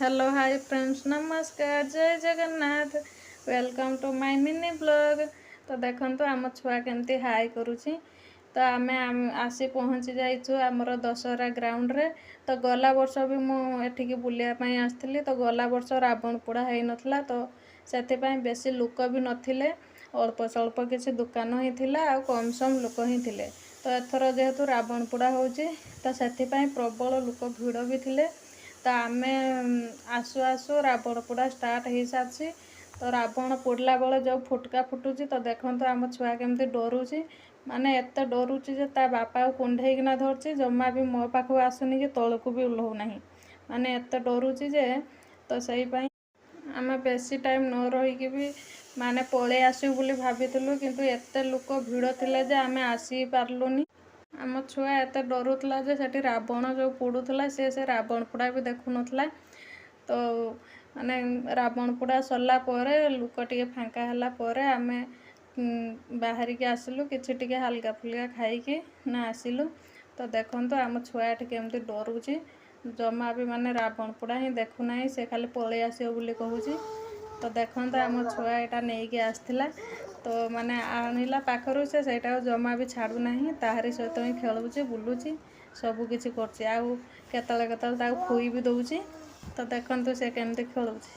Hello, high friends, ନମସ୍କାର, ଜୟ Jagannath. Welcome to my mini vlog. ତ ଦେଖନ୍ତୁ, ଆମ ଛୁଆ କେମିତି ହାଇ କରୁଛି। ତ ଆମେ ଆସି ପହଞ୍ଚି ଯାଇଛୁ ଆମର ଦଶହରା ଗ୍ରାଉଣ୍ଡରେ। ତ ଗଲା ବର୍ଷ ବି ମୁଁ ଏଠିକି ବୁଲିବା ପାଇଁ ଆସିଥିଲି। ତ ଗଲା ବର୍ଷ ରାବଣ ପୋଡ଼ା ହେଇନଥିଲା, ତ ସେଥିପାଇଁ ବେଶୀ ଲୋକ ବି ନଥିଲେ। ଅଳ୍ପ ସ୍ୱଳ୍ପ କିଛି ଦୋକାନ ହିଁ ଥିଲା ଆଉ କମ୍ ସମ୍ ଲୋକ ହିଁ ଥିଲେ। ତ ଏଥର ଯେହେତୁ ରାବଣ ପୋଡ଼ା ହେଉଛି, ତ ସେଥିପାଇଁ ପ୍ରବଳ ଲୋକ ଭିଡ଼ ବି ଥିଲେ। ତ ଆମେ ଆସୁ ଆସୁ ରାବଣ ପୋଡ଼ା ଷ୍ଟାର୍ଟ ହେଇସାରିଛି। ତ ରାବଣ ପୋଡ଼ିଲା ବେଳେ ଯେଉଁ ଫୁଟକା ଫୁଟୁଛି, ତ ଦେଖନ୍ତୁ ଆମ ଛୁଆ କେମିତି ଡରୁଛି। ମାନେ ଏତେ ଡରୁଛି ଯେ ତା ବାପାକୁ କୁଣ୍ଢେଇକିନା ଧରିଛି, ଜମା ବି ମୋ ପାଖକୁ ଆସୁନି କି ତଳକୁ ବି ଓହ୍ଲାଉ ନାହିଁ। ମାନେ ଏତେ ଡରୁଛି ଯେ, ତ ସେଇ ପାଇଁ ଆମେ ବେଶୀ ଟାଇମ୍ ନ ରହିକି ବି ମାନେ ପଳେଇ ଆସିବୁ ବୋଲି ଭାବିଥିଲୁ, କିନ୍ତୁ ଏତେ ଲୋକ ଭିଡ଼ ଥିଲେ ଯେ ଆମେ ଆସି ପାରିଲୁନି। ଆମ ଛୁଆ ଏତେ ଡରୁଥିଲା ଯେ ସେଠି ରାବଣ ଯେଉଁ ପୋଡ଼ୁଥିଲା, ସେ ରାବଣ ପୋଡ଼ା ବି ଦେଖୁନଥିଲା। ତ ମାନେ ରାବଣ ପୋଡ଼ା ସରିଲା ପରେ, ଲୋକ ଟିକେ ଫାଙ୍କା ହେଲା ପରେ ଆମେ ବାହାରିକି ଆସିଲୁ। କିଛି ଟିକେ ହାଲକା ଫୁଲକା ଖାଇକି ନା ଆସିଲୁ। ତ ଦେଖନ୍ତୁ, ଆମ ଛୁଆ ଏଠି କେମିତି ଡରୁଛି। ଜମା ବି ମାନେ ରାବଣ ପୋଡ଼ା ହିଁ ଦେଖୁନାହିଁ, ସେ ଖାଲି ପଳେଇ ଆସିବ ବୋଲି କହୁଛି। ତ ଦେଖନ୍ତୁ, ଆମ ଛୁଆ ଏଇଟା ନେଇକି ଆସିଥିଲା। ତ ମାନେ ଆଣିଲା ପାଖରୁ ସେ ସେଇଟାକୁ ଜମା ବି ଛାଡ଼ୁନାହିଁ। ତାହାରି ସହିତ ହିଁ ଖେଳୁଛି, ବୁଲୁଛି, ସବୁ କିଛି କରୁଛି ଆଉ କେତେବେଳେ କେତେବେଳେ ତାକୁ ଖୋଇ ବି ଦେଉଛି। ତ ଦେଖନ୍ତୁ, ସେ କେମିତି ଖେଳୁଛି।